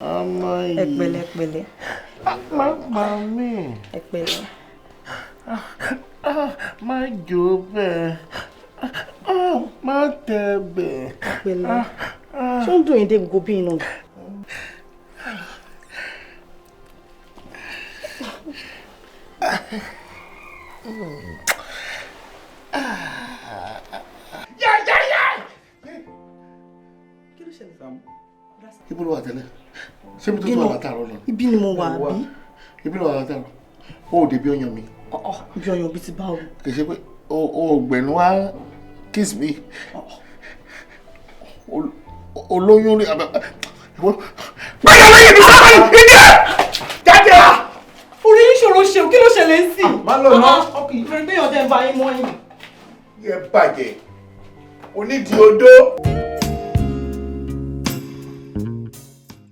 Ọmọ Ẹ yìí. Pẹ̀lẹ́, pẹ̀lẹ́. Má pa mí. Ẹ pẹ̀lẹ́. Má jó bẹ́ẹ̀. Má tẹ bẹ́ẹ̀. Ẹ pẹ̀lẹ́. Ṣé ó ń dùn yín dé gbogbo bí inú? Kí ló ṣẹlẹ̀? Ibo ló wà tẹ́lẹ̀? Ṣé ibi tó tún wà látàárọ̀ lọ? Ibi ni mo wà, àbí? Ibi ló wà látàárọ̀. O ò dé bí ọyàn mi. Ọ̀ bí ọyàn bíi ti báwo? Kì í ṣe pé o ò gbẹ̀nu wá kiss me. Olóyún rí àbẹ̀. Báyọ̀ lóye mi sábà ní ìdí ẹ̀! Jáde! Orí yín ṣòro ṣe o, kí ló ṣẹlẹ̀ ń sìn? Má lọ ná. Ìfẹ́ gbéyàn tẹ́ ń bá yín mọ́ yín. Yẹ bàjẹ́. Onídìí odó.